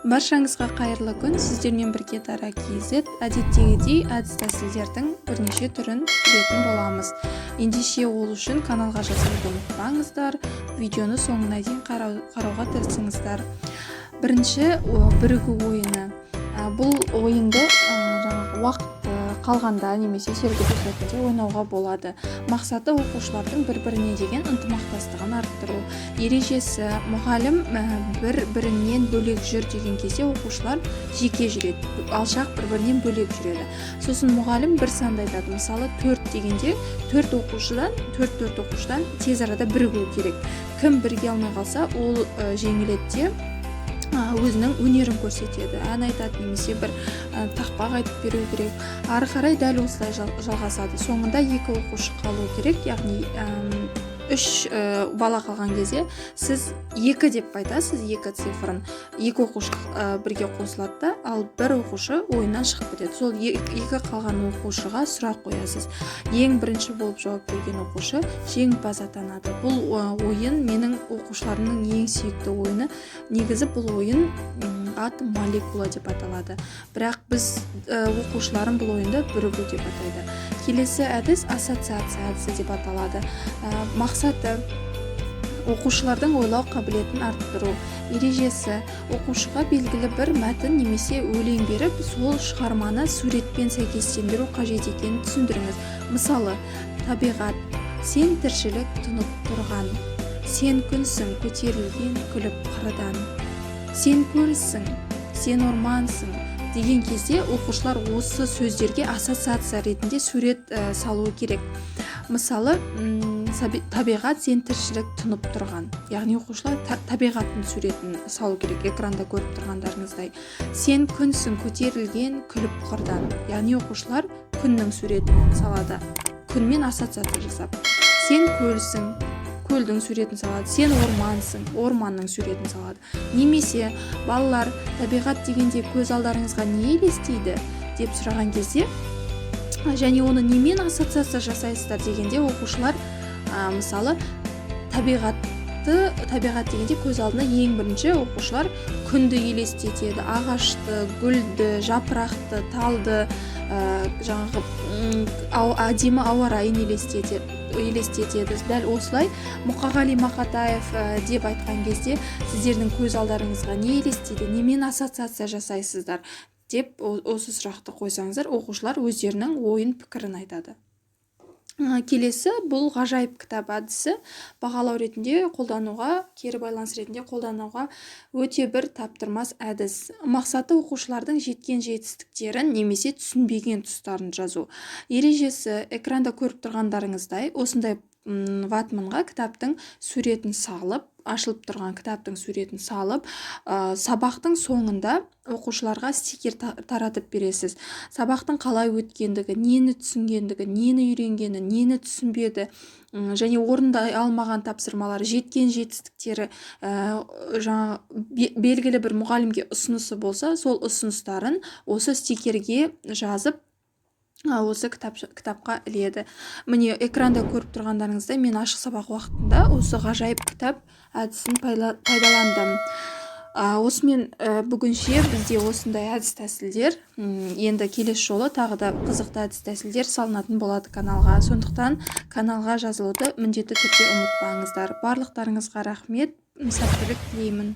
Баршаңызға қайырлы күн! Сіздермен бірге Дара KZ. Әдеттегідей, әдіс тәсілдердің бірнеше түрін білетін боламыз. Ендеше, ол үшін каналға жазылуды ұмытпаңыздар, видеоны соңына дейін қарауға тырысыңыздар. Бірінші бірігу ойыны. Бұл ойынды жаңағы уақыт қалғанда немесе сергі бос сәтінде ойнауға болады. Мақсаты – оқушылардың бір біріне деген ынтымақтастығын арттыру. Ережесі: мұғалім бір бірінен бөлек жүр деген кезде, оқушылар жеке жүреді, алшақ, бір бірінен бөлек жүреді. Сосын мұғалім бір санды айтады. Мысалы, 4 дегенде, төрт оқушыдан, төрт төрт оқушыдан тез арада бірігу керек. Кім біріге алмай қалса, ол жеңіледі де, өзінің өнерін көрсетеді, ән айтады немесе бір тақпақ айтып беру керек. Ары қарай дәл осылай жалғасады. Соңында екі оқушы қалу керек, яғни үш бала қалған кезде сіз 2 деп айтасыз, 2 цифрын. Екі оқушы бірге қосылады да, ал бір оқушы ойыннан шығып кетеді. Сол екі қалған оқушыға сұрақ қоясыз. Ең бірінші болып жауап берген оқушы жеңімпаз атанады. Бұл ойын менің оқушыларымның ең сүйікті ойыны. Негізі бұл ойын аты «Молекула» деп аталады, бірақ біз оқушыларым бұл ойынды «Бірігу» деп атайды. Келесі әдіс ассоциация әдісі деп аталады. Мақсаты – оқушылардың ойлау қабілетін арттыру. Ережесі: оқушыға белгілі бір мәтін немесе өлең беріп, сол шығарманы суретпен сәйкестендіру қажет екенін түсіндіріңіз. Мысалы, «Табиғат, сен тіршілік тұнып тұрған, сен күнсің көтерілген күліп қырдан, сен көлсің, сен ормансың» деген кезде, оқушылар осы сөздерге ассоциация ретінде сурет салуы керек. Мысалы, «Табиғат, сен тіршілік тұнып тұрған», яғни оқушылар табиғаттың суретін салу керек, экранда көріп тұрғандарыңыздай. «Сен күнсің көтерілген күліп қырдан», яғни оқушылар күннің суретін салады, күнмен ассоциация жасап. «Сен көлсің», көлдің суретін салады. «Сен ормансың», орманның суретін салады. Немесе «Балалар, табиғат дегенде көз алдарыңызға не елестейді?» деп сұраған кезде және оны немен ассоциация жасайсыздар дегенде, оқушылар мысалы, табиғат дегенде көз алдына ең бірінші оқушылар күнді елестетеді, ағашты, гүлді, жапырақты, талды, жаңағы әдемі ауа райын елестетеді. Дәл осылай «Мұқағали Мақатаев деп айтқан кезде сіздердің көз алдарыңызға не елестейді, немен ассоциация жасайсыздар?» деп осы сұрақты қойсаңыздар, оқушылар өздерінің ойын, пікірін айтады. Келесі бұл ғажайып кітап әдісі. Бағалау ретінде қолдануға, кері байланыс ретінде қолдануға өте бір таптырмас әдіс. Мақсаты – оқушылардың жеткен жетістіктерін немесе түсінбеген тұстарын жазу. Ережесі: экранда көріп тұрғандарыңыздай, осындай ватманға кітаптың суретін салып, ашылып тұрған кітаптың суретін салып, сабақтың соңында оқушыларға стикер таратып бересіз. Сабақтың қалай өткендігі, нені түсінгендігі, нені үйренгені, нені түсінбеді және орындай алмаған тапсырмалары, жеткен жетістіктері, жаңа белгілі бір мұғалімге ұсынысы болса, сол ұсыныстарын осы стикерге жазып, осы кітапқа іледі. Міне, экранда көріп тұрғандарыңыздай, мен ашық сабақ уақытында осы ғажайып кітап әдісін пайдаландым. Осымен бүгінше бізде осындай әдіс тәсілдер. Енді келесі жолы тағы да қызықты әдіс тәсілдер салынатын болады каналға, сондықтан каналға жазылуды міндетті түрде ұмытпаңыздар. Барлықтарыңызға рахмет, сәттілік тілеймін.